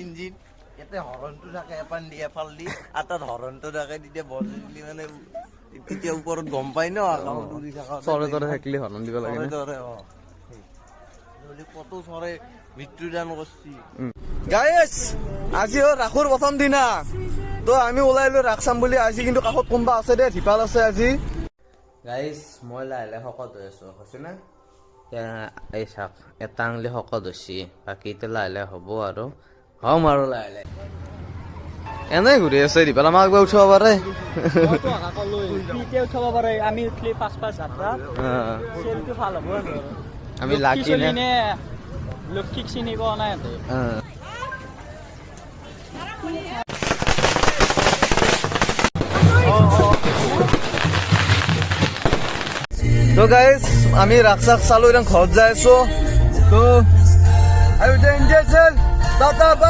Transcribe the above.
Engine ইয়াতে হৰণটো থাকে এপান দি এফাল দি আৰু তাত হৰণটো থাকে, তেতিয়া বজাই দিলি মানে তেতিয়া ওপৰত গম পাই ন আকাশত উৰি থকা। চৰে তৰে থাকিলে হৰণ দিব লাগে। চৰে তৰে, অ। নহ'লে কত চৰে মৃত্যুদান কৰছি। গাইছ, আজি হ'ল ৰাসৰ প্ৰথম দিনা। তো আমি ওলাই আহিলো ৰাস চাম বুলি আজি। কিন্তু কাষত কোনোবা আছে দেই, ধিপাল আছে আজি। গাইজ, মই লাহে লাহে শকত হৈ আছো, হৈছে না? এই চাওক, এটা আঙুলি শকত হৈছে, বাকী এতিয়া লাহে লাহে হ'ব আৰু হ'ম আৰু লাহে লাহে। এনেই ঘূৰি আছে ধিপাল, আমাক একবাৰ উঠাব পাৰে। এতিয়া উঠাব পাৰে, আমি উঠলি পাঁচ পাঁচ যাত্ৰা চেলটো ভাল হ'ব আৰু। আমি লাকি নে? নে লক্ষীক চিনি পোৱা নাই সিহঁতে। তো গাইজ, আমি ৰাস চাস চালো, এতিয়া ঘৰত যাই আছো। তো আৰু এতিয়া এনজয়, টাটা।